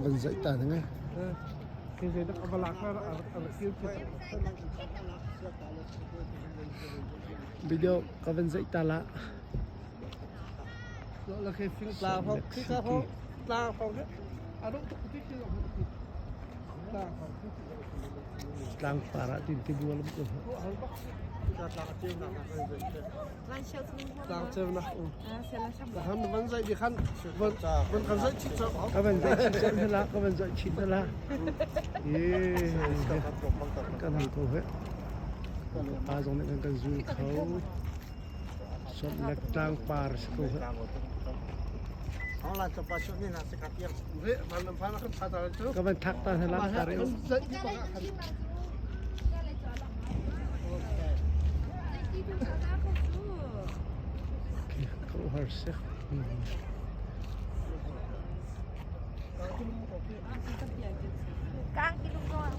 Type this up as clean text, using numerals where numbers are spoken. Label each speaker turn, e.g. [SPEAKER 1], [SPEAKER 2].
[SPEAKER 1] Van zaih ta ding eh. Video ka van zaih ta la. Tlangpar ah tin tibual um ko. Ka van zaih chih cang hna ka van zaih chih hna Kan hang ko he. Pa zong nih kan kan zul kho. Sawmlek tlangpar si ko he. Ka van thak ta hna lam tar Khuaruahhar si.
[SPEAKER 2] Kang kilung ko ang